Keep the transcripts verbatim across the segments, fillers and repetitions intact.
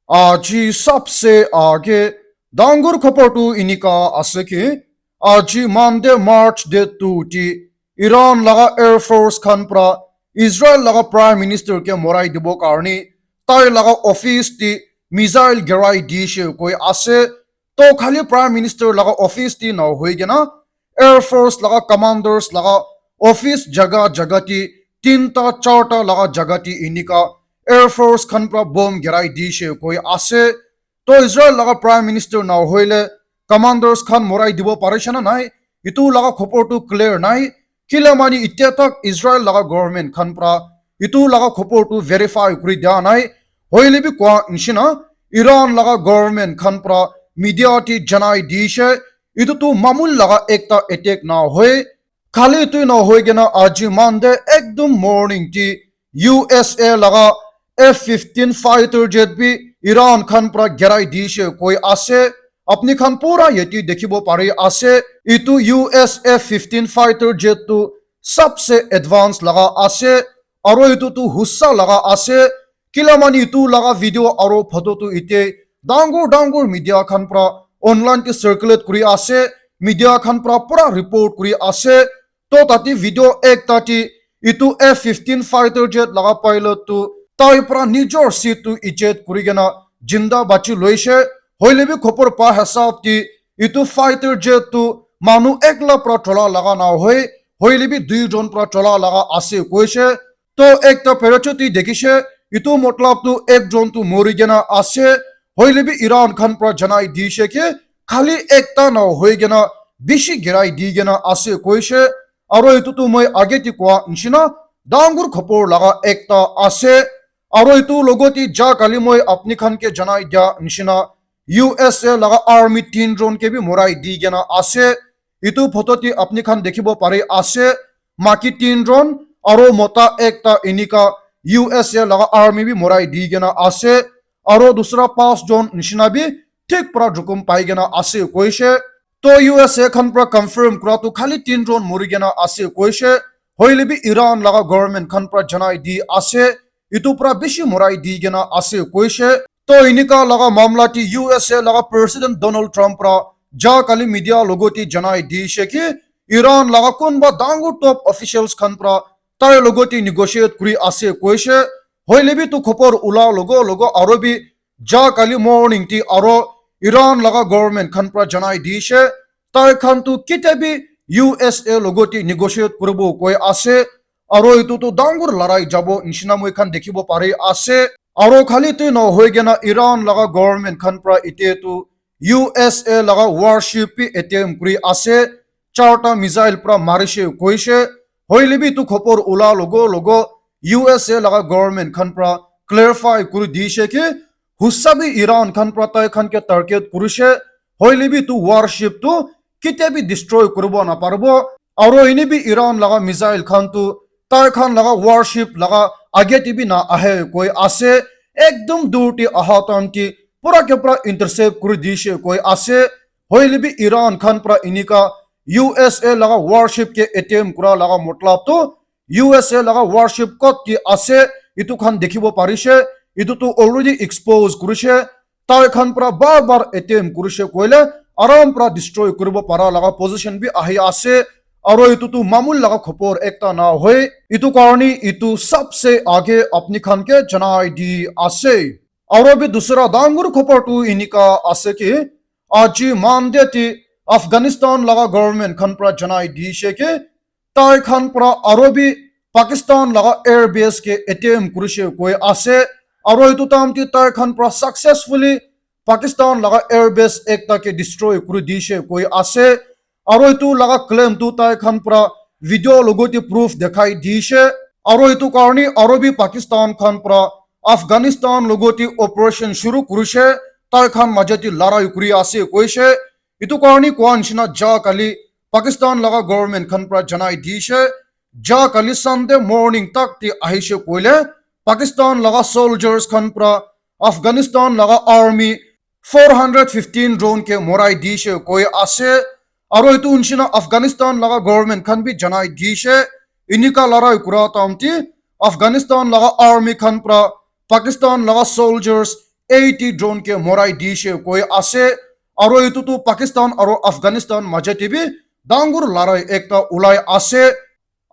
Aji sabse aage dangor khobor tu enika ase ki, aji Monday March date two ti Iran laga Air Force khan pra Israel laga Prime Minister ke morai dibo karni tai laga office ti missile girai dishe koi ase. To khali Prime Minister laga office ti na hoi kena Air Force laga commanders laga office jaga jaga ti tinta charta laga jaga ti enika Air Force khan pra bomb girai dishe koi ase. To Israel laga Prime Minister na hoile commanders khan morai dibo parishe na nai, itu laga khobor tu clear nai. Kila mani itya tak Israel laga government khan pra itu laga khobor tu verify kuri dia nai. Hoile bi kwa nishina Iran laga government khan pra media ti janai dishe, itu tu mamul laga ekta attack na hoi. Khali tu na hoi kena aji Monday ekdom morning ti U S A laga F fifteen fighter jet bi Iran khan pra girai dishe koi ase. Apni khan pura yeti dekhibo pari ase. Itu U S F fifteen fighter jet tu sabse advance laga ase. Aro itu tu hussa laga ase. Kila mani itu laga video aro photo tu ite dangor dangor media khan pra online te circulate kuri ase. Media khan pra pura report kuri ase. To tati video ekta ti itu F fifteen fighter jet laga pilot tu tai pra nijor seat tu eject kuri kena jinda bachi loishe. Hoile bi khobor pa hisab ti itu fighter jet tu manu ekla pra chola laga na hoi, hoile bi dui jon pra chola laga ase koishe. To ekta parachute ti dekhishe, itu matlab tu ekjon tu mori kena ase. Hoile bi Iran khan pra janai dishe ki khali ekta na hoi kena bishi girai di kena ase koishe. Aro itu tu moi age ti koa nishina dangor khobor laga ekta ase. Aro itu logoti ja kali moi apni khan ke janai dia nishina U S A laga army tin jon ke bi morai di kena ase. Itu photo ti apni khan dekhibo pari ase, maki tin jon aro mota ekta enika U S A laga army bi morai di kena ase, aro dusra pas jon nishina bi thik pra jukum pai kena ase koishe. To U S A khan pra confirm kura tu khali tin jon mori kena ase koishe. Hoile bi Iran laga government khan pra janai di ase, itu pra bishi morai di kena ase koishe. To enika laga mamla ti U S A laga President Donald Trump pra ja kali media logoti janai dishe ki Iran laga kunba dangor top officials khan pra tai logoti negotiate kuri ase koishe. Hoile bi tu khobor ula logo logo aro bi ja kali morning ti aro Iran laga government khan pra janai dishe tai khan tu ketia bi U S A logoti negotiate kuribo koi ase. Aro itu tu dangor larai jabo nishina moi khan dekhibo pari ase. Aro khali tu na hoi kena Iran laga government khan pra ite tu U S A laga warship bi attempt kuri ase. Charta missile pra marishe koishe. Hoile bi tu khobor ula logo logo U S A laga government khan pra clarify kuri dishe ki hussa bi Iran khan pra tai khan ke target kurishe. Hoile bi tu warship tu ketia bi destroy kuribo na paribo. Aro ene bi Iran laga missile khan tu tai khan laga warship laga age te bi na ahe koi ase. Ekdom dur te aha time te pura ke pura intercept kuri dishe koi ase. Hoile bi Iran khan pra enika U S A laga warship ke attempt kura laga matlab tu U S A laga warship kot ti ase itu khan dekhibo parishe. Itu tu already expose kurishe. Tai khan pra bar bar attempt kurishe koile aram pra destroy kuribo para laga position bi ahi ase. Aro itu tu mamul laga khobor ekta na hoi. Itu karni itu sabse aage apni khan ke janai di ase. Aro bi dusra dangor khobor tu enika ase ki aji Monday ti Afghanistan laga government khan pra janai dishe ki tai khan pra aro bi Pakistan laga air base ke attempt kurishe koi ase. Aro itu time te tai khan pra successfully Pakistan laga air base ekta ke destroy kuri dishe koi ase. Aro itu laga claim tu tai khan pra video logoti proof dekhai dishe. Aro itu karni aro bi Pakistan khan pra Afghanistan logoti operation shuru kurishe, tai khan majati larai kuri ase koishe. Itu karni koa nishina ja kali Pakistan laga government khan pra janai dishe. Ja kali Sunday morning tak ti ahishe koile Pakistan laga soldiers khan pra Afghanistan laga army four hundred fifteen drone ke morai dishe koi ase. Aro itu nishina Afghanistan laga government khan bi janai dishe. Enika larai kura time te Afghanistan laga army khan pra Pakistan laga soldiers eighty drone ke morai dishe koi ase. Aro etu tu Pakistan aro Afghanistan maje te bi dangor larai ekta ulai ase.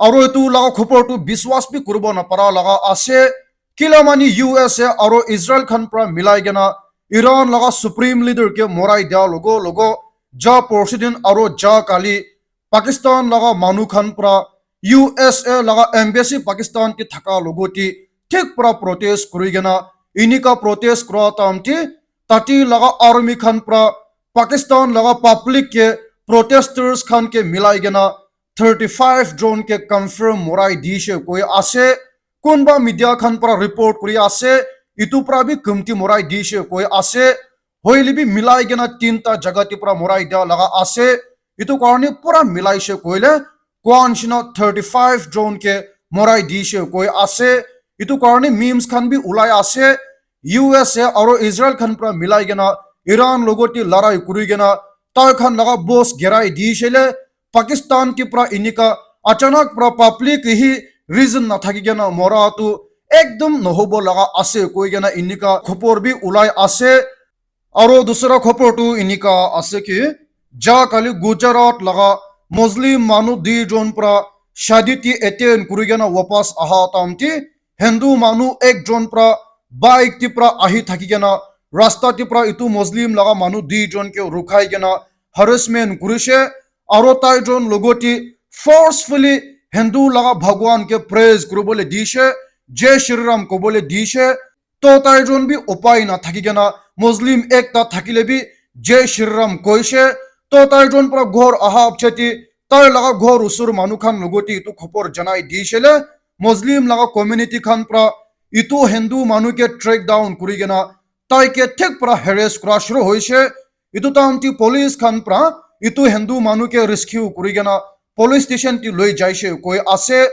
Aro etu laga khobor tu biswas bi kuribo napara laga ase. Kila mani U S A aro Israel khan pra milai kena Iran laga supreme leader ke morai dia logo logo ja porsidin aro ja kali Pakistan laga manu khan pra U S A laga embassy Pakistan te thaka logo ti thik pra protest kuri kena inika protest kura tam ti tati laga army khan pra Pakistan laga public ke protesters khan ke milai kena thirty five drone ke confirm morai dishe koi ase. Kunba media khan pra report kuri ase, itu pra bi kumti morai dishe koi ase. Hoile bi milai kena tinta jaga ti pra morai dia laga ase. Itu karne pura milai she koile, koa nishina thirty five drone ke morai dishe koi ase. Itu karne memes khan bi ulai ase. U S A aro Israel khan pra milai kena Iran logoti larai kuri kena tai khan laga boss gerai dishe le Pakistan ti pra inika achanak pra public hi reason nathaki kena mora tu ekdom nohobo laga ase koi kena inika khopor bi ulai ase. Aro dusra khopor tu inika ase ki, ja kali Gujarat laga Muslim manu di jon pra shadi ti attend kuri kena wapas aha tam ti Hindu manu ek jon pra bike ti pra ahi thaki kena rasta ti pra itu Muslim laga manu di jon ke rukhai kena harassment kurishe. Aro tai jon logoti forcefully Hindu laga bhagwan ke praise kuribole dishe, Jai Shri Ram kobole dishe. To tai jon bi upai na thaki kena Muslim ekta thakile bi Jai Shri Ram koishe. To tai jon pra ghor aha apcheti tai laga ghor usur manu khan logoti itu khopor janai dishe le Muslim laga community khan pra itu Hindu manu ke track down kuri kena tai ke thik pra harass kura shuru hoishe. Itu time ti police khan pra itu Hindu manu ke rescue kuri kena police station ti loi jaishe koi ase.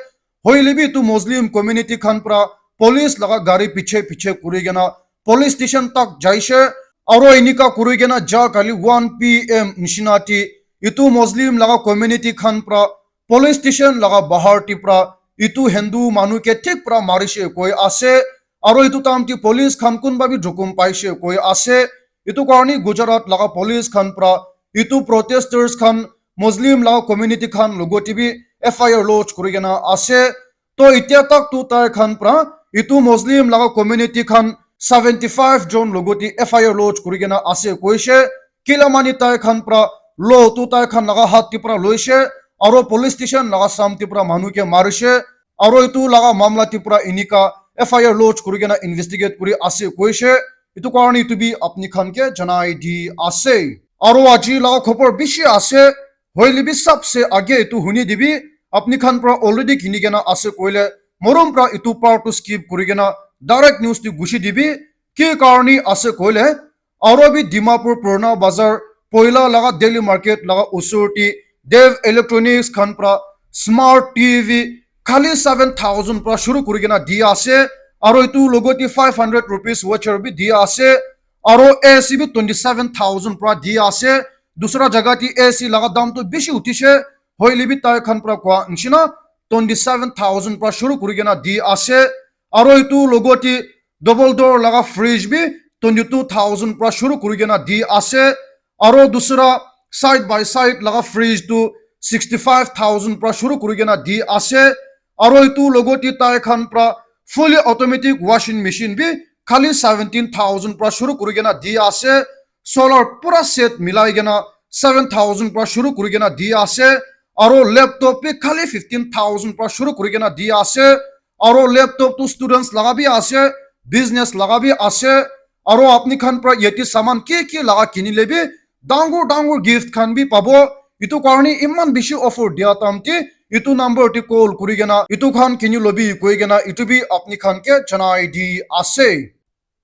Hoile bi itu Muslim community khan pra police laga gari piche piche kuri kena police station tak jaishe. Aro inika kuri kena ja kali one P M nishina ti itu Muslim laga community khan pra police station laga bahar ti pra itu Hindu manu ke thik pra marishe koi ase. Aro itu time ti police khan kunba bi jokhom paishe koi ase. Itu karne Gujarat laga police khan pra itu protesters khan Muslim laga community khan logoti bi F I R lodge kuri kena ase. To itya tak tu tai khan pra itu Muslim laga community khan seventy five jon logoti F I R lodge kuri kena ase koishe. Kila mani tai khan pra lo tu tai khan laga hat ti pra loishe aro police station laga sam ti pra manu ke marishe. Aro itu laga mamla ti pra inika F I R lodge kuri kena investigate kuri ase koishe. Itu karne itu bi apni khan ke janai di ase. Aro aji laga khopor bishi ase. Hoile bi sabse age itu huni dibi, apni khan pra already kini kena ase koile, morom pra itu part tu skip kuri kena direct news tu gushi dibi, ki karne ase koile, aro bi Dimapur Purana Bazar, Poila laga daily market laga usur ti Dev Electronics khan pra smart T V khali seven thousand pra shuru kuri kena di ase, aro itu logoti five hundred rupees voucher bi di ase, aro A C bi twenty seven thousand pra di ase. Dusra jaga ti A C laga dam tu bishi utishe, hoile bi tai khan pra koa nishina twenty seven thousand pra shuru kuri kena di ase. Aro itu logoti double door laga fridge bi twenty two thousand pra shuru kuri kena di ase. Aro dusra side by side laga fridge tu sixty five thousand pra shuru kuri kena di ase. Aro itu logoti tai khan pra fully automatic washing machine bi khali seventeen thousand pra shuru kuri kena di ase. Solar pura set milai kena seven thousand pra shuru kuri kena di ase. Aro laptop bi khali fifteen thousand pra shuru kuri kena di ase. Aro laptop tu students laga bi ase, business laga bi ase. Aro apni khan pra yate saman ki ki laga kinile bi dangor dangor gift khan bi pabo. Itu karne iman bishi offer dia tam ti itu number ti call kuri kena itu khan kini lobi koi kena itu bi apni khan ke janai di ase.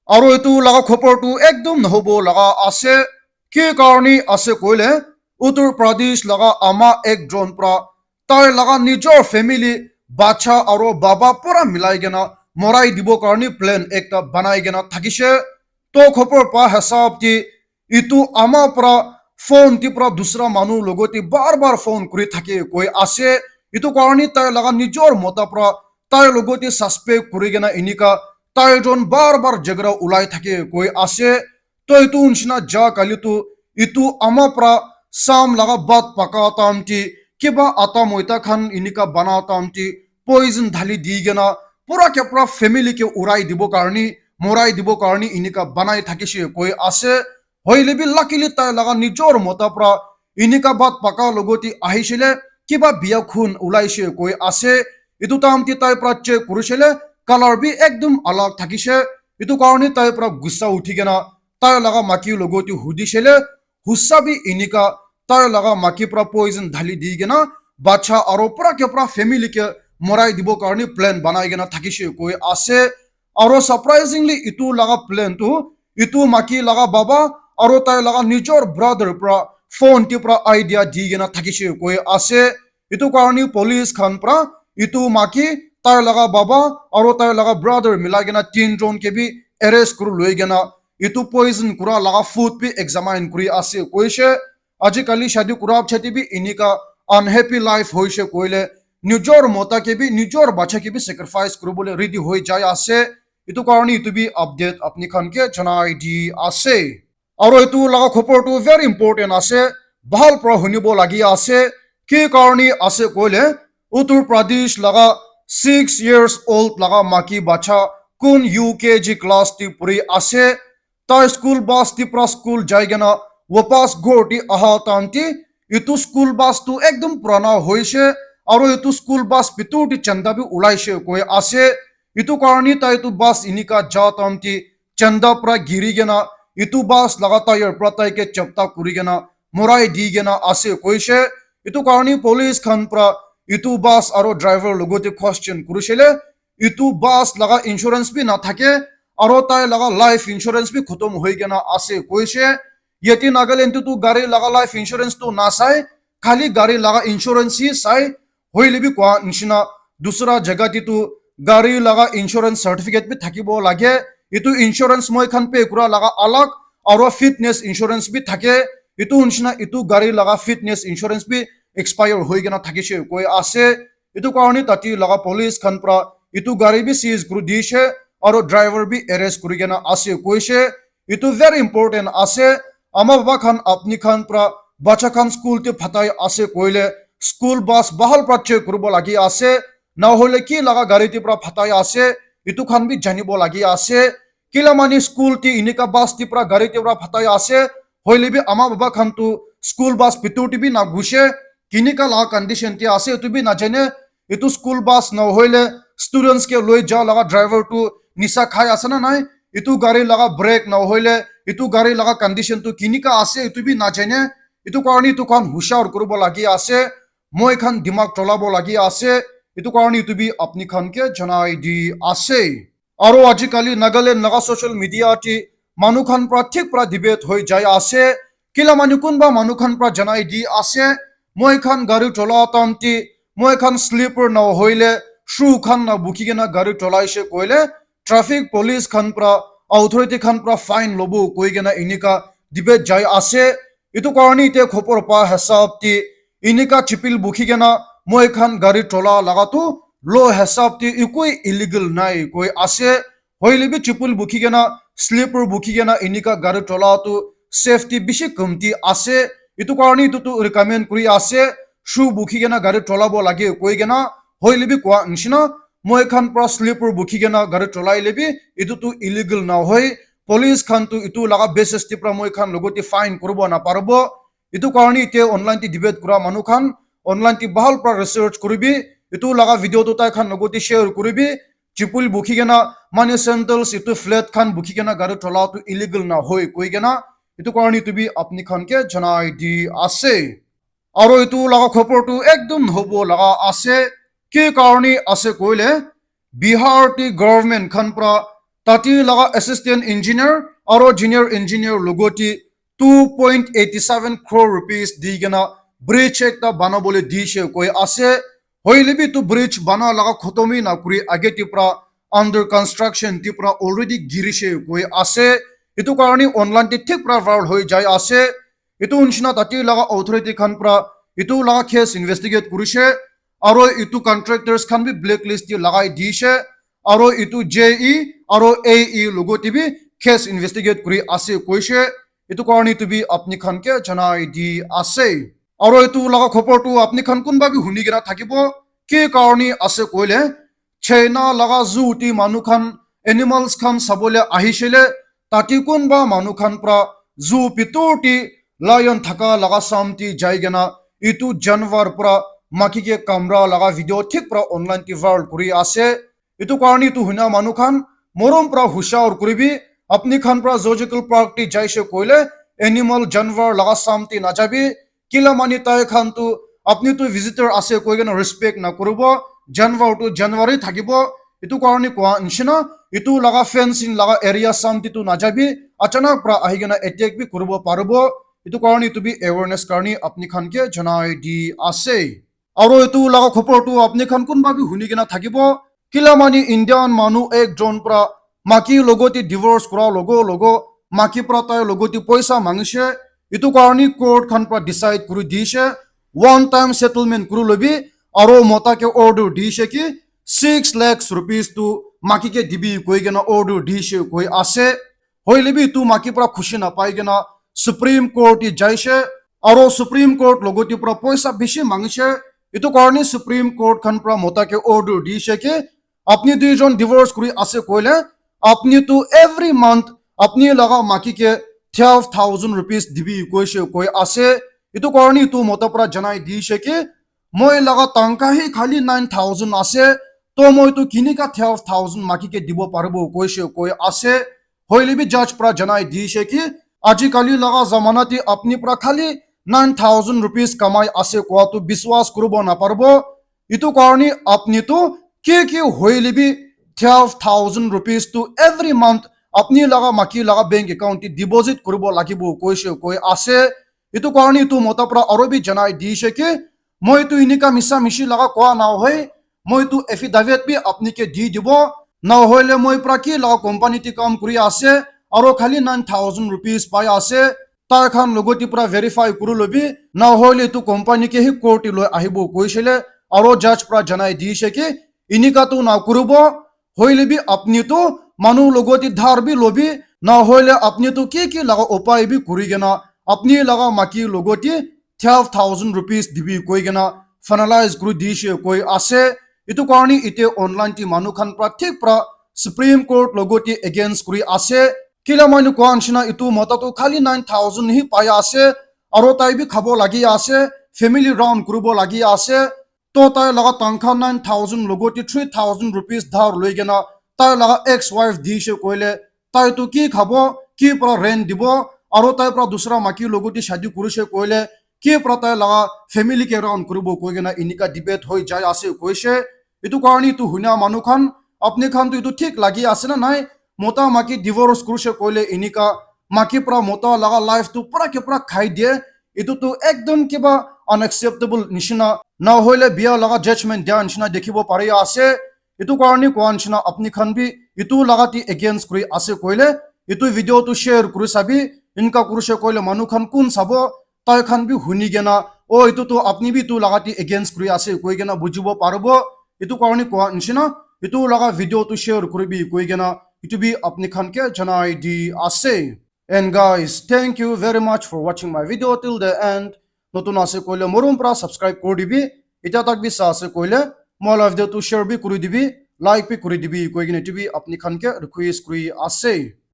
Aro itu laga khopor tu ekdom nohobo laga ase. Ki karne ase koile, Uttar Pradesh laga ama ek jon pra tai laga nijor family, bacha aro baba pura milai kena morai dibo karne plan ekta banai kena thakishe. To khopor pa hisab ti itu ama pra phone ti pra dusra manu logoti bar bar phone kuri thake koi ase. Itu karne tai laga nijor mota pra tai logoti suspect kuri kena inika tai jon bar bar jhagra ulai thake koi ase. Toi tu nishina ja kali tu itu ama pra sam laga bat paka tamti kiba ata moita khan inika bana tamti poison dhali di kena pura ke pura family ke urai dibo karni, morai dibo karni inika banai thakishe koi ase. Hoile bi luckily tai laga nijor mota pra inika bat paka logoti ahishile kiba biya khun ulaishe koi ase. Itu tamti tai pra check kurishile color bi ekdum alag thakishe. Itu karni tai pra gussa uthi kena tai laga maki logoti hudishile husa bi inika tai laga maki pra poison dhali di kena bacha aro pura ke pura family ke morai dibo karni plan banai kena thakishe koi ase. Aro surprisingly itu laga plan tu itu maki laga baba aro tai laga nijor brother pra phone ti pra idea di kena thakishe koi ase. Itu karni police khan pra itu maki tai laga baba aro tai laga brother milai kena tin jon ke bi arrest kuri loi kena itu poison kura laga food bi examine kuri ase koishe. Ajikali shadi kura pichete bi inika unhappy life hoishe koile nijor mota ke bi nijor bacha ke bi sacrifice kuribole ready hoi jai ase. Itu karni itu bi update apni khan ke janai di ase. Aro itu laga khobor tu very important ase, bhal pra hunibo lagi ase. Ki karni ase koile Uttar Pradesh laga six years old laga maki bacha kun U K G class ti puri ase. Tai school bus ti pra school jai kena wapas ghor ti aha tanti itu school bus tu ekdum purana hoishe aro itu school bus bitor ti chanda bi ulaishe koi ase. Itu karni tai itu bus inika ja tanti chanda pra giri kena itu bus laga tyre pra tai ke chapta kuri kena morai di kena ase koishe. Itu karni police khan pra itu bus aro driver logote question kurishile itu bus laga insurance bi nathake aro tai laga life insurance bi khotom hoi kena ase koishe. Yate Nagaland tu gari laga life insurance tu nasai, khali gari laga insurance hi sai. Hoile bi koa nishina dusra jaga te tu gari laga insurance certificate bi thakibo lage. Itu insurance moi khan pay kura laga alag aro fitness insurance bi thake. Itu nishina itu gari laga fitness insurance bi expire hoi kena thakishe koi ase. Itu karni tati laga police khan pra itu gari bi seize kuri dishe aro driver bi arrest kuri kena ase koishe. Itu very important ase. Ama baba khan apni khan pra bacha khan school te phatai ase koile school bus bahal pra check kuribo lagi ase. Na hoile ki laga gari te pra phatai ase itu khan bi janibo lagi ase. Kila mani school ti inika bus ti pra gari ti pra phatai ase. Hoile bi ama baba khan tu school bus bitor ti bi na gushe. Kinika la condition ti ase itu bi na jane. Itu school bus na hoile students ke loi ja laga driver tu nisa khai ase na nai. Itu gari laga brake na hoile itu gari laga condition tu kinika ase itu bi na jane. Itu karni itu khan hushar kuribo lagi ase. Moi khan dimag cholabo lagi ase. Itu karni itu bi apni khan ke janai di ase. Aro ajikali Nagaland laga social media ti manu khan pra thik pra debate hoi jai ase. Kila manu kunba manu khan pra janai di ase. Moi khan gari chola tamti, moi khan slipper na hoile, shoe khan na bukhi kena gari cholaishe koile, traffic police khan pra, authority khan pra fine lobo koi kena inika debate jai ase. Itu karni ite khopor pa hisab ti inika chipil bukhi kena moi khan gari chola laga tu lo hisab ti ekoi illegal nai koi ase. Hoile bi chipil bukhi kena, slipper bukhi kena inika gari chola tu safety bishi kamti ase. Itu karni itu tu recommend kuri ase. Shoe bukhi kena gari cholabo lage koi kena. Hoile bi koa nishina moi khan pra slipper bukhi kena gari cholaile bi itu tu illegal na hoi. Police khan tu itu laga basis ti pra moi khan logote fine kuribo na paribo. Itu karni ite online ti debate kura manu khan online ti bahal pra research kuribi. Itu laga video tu tai khan logote share kuribi. Chipul bukhi kena mani sandals itu flat khan bukhi kena gari chola tu illegal na hoi koi kena. Itu karni itu bi apni khan ke janai di ase. Aro itu laga khopor tu ekdum hobo laga ase. Ki karni ase koile Bihar ti government khan pra tati laga assistant engineer aro junior engineer logote two point eighty seven crore rupees di kena bridge ekta banabole dishe koi ase. Hoile bi itu bridge bana laga khotomi na kuri age ti pra under construction ti pra already girishe koi ase. Itu karni online ti thik pra viral hoi jai ase. Itu nishina tati laga authority khan pra itu laga case investigate kurishe. Aro itu contractors khan bi blacklist ti lagai dishe. aro etu J E aro A E logo te bi case investigate kuri ase koishe. Etu karni tu bi apni khan ke janai di ase. Aro etu laga khobor tu apni khan kunba bi huni kena thakibo. Ki karni ase koile, China laga zoo te manu khan animals khan sabole ahishele, tate kunba manu khan pra zoo pitor te lion thaka laga sam te jai kena etu janwar pra maki ke kamra laga video thik pra online te viral kuri ase. Etu karni tu huina manu khan morom pra hushar kuribi, apni khan pra zoological park te jaishe koile animal janwar laga sam te najabi, kila mani tai khan tu apni tu visitor ase koi kena respect na kuribo, janwar tu janwar hi thakibo. Etu karni koa nishina, etu laga fencing laga area sam te tu najabi, achanak pra ahi kena attack bi kuribo paribo. Etu karni tu bi awareness karni apni khan ke janai di ase. Aro etu laga khobor tu apni khan kunba bi huni kena thakibo. Kila mani Indian manu ekjon pra maki logote divorce kura logo logo maki pra tai logote poisa mangishe. Etu karni court khan pra decide kuri dishe. One time settlement kuri lobi aro mota ke order dishe ki six lakhs rupees tu maki ke dibi koi kena order dishe koi ase. Hoile bi etu maki pra khushi napai kena Supreme Court te jaishe, aro Supreme Court logote pra poisa bishi mangishe. Etu karni Supreme Court khan pra mota ke order dishe ki apni duijon divorce kuri ase koile, apni tu every month apni laga maki ke twelve thousand rupees dibi koishe koi ase. Etu karni etu mota pra janai dishe ki moi laga tangka hi khali nine thousand ase, to moi tu kinika twelve thousand maki ke dibo paribo koishe koi ase. Hoile bi judge pra janai dishe ki ajikali laga zamana te apni pra khali nine thousand rupees kamai ase koa tu biswas kuribo naparibo. Etu karni apni tu ki ki hoile bi twelve thousand rupees tu every month apni laga maki laga bank account te deposit kuribo lagibo koishe koi ase. Etu karni tu mota pra aro bi janai dishe ki moi tu inika misa mishi laga koa nahoi, moi tu affidavit bi apni ke di dibo, nahoile moi pra ki laga company te kam kuri ase, aro khali nine thousand rupees pai ase, tai khan logote pra verify kuri lobi, nahoile tu company ke hi court te loi ahibo koishele, aro judge pra janai dishe ki inika tu na kuribo, hoile bi apni tu manu logote dhar bi lobi, nahoile apni tu ki ki laga upai bi kuri kena apni laga maki logote twelve thousand rupees dibi koi kena finalize kuri dishe koi ase. Etu karni ite online te manu khan pra thik pra Supreme Court logote against kuri ase. Kila manu koa nishina etu mota tu khali nine thousand hi pai ase, aro tai bi khabo lagi ase, family run kuribo lagi ase. To tai laga tangkha nine thousand logote three thousand rupees dhar loi kena tai laga ex wife dishe koile, tai tu ki khabo, ki pra rent dibo, aro tai pra dusra maki logote shadi kurishe koile, ki pra tai laga family ke run kuribo koi kena inika debate hoi jai ase koishe. Etu karni tu huina manu khan, apni khan tu etu thik lagi ase na nai? Mota maki divorce kurishe koile inika maki pra mota laga life tu pura ke pura khai diye. Etu tu ekdom kiba unacceptable nishina, nahoile bia laga judgment dia nishina dikhibo pari ase. Etu karni koa nishina apni khan bi etu laga te against kuri ase koile, etu video tu share kuri sabi, inka kurishe koile manu khan kun sabo, tai khan bi huni kena, oh, etu tu apni bi etu laga te against kuri ase koi kena bujibo paribo. Etu karni koa nishina, etu laga video tu share kuribi koi kena, etu bi apni khan ke janai di ase. And guys, thank you very much for watching my video till the end. Notun ase koile morom pra subscribe kuri dibi. Itya tak bi sa ase koile, moi la video tu share bi kuri dibi, like bi kuri dibi, koi kena etu bi apni khan ke request kuri ase.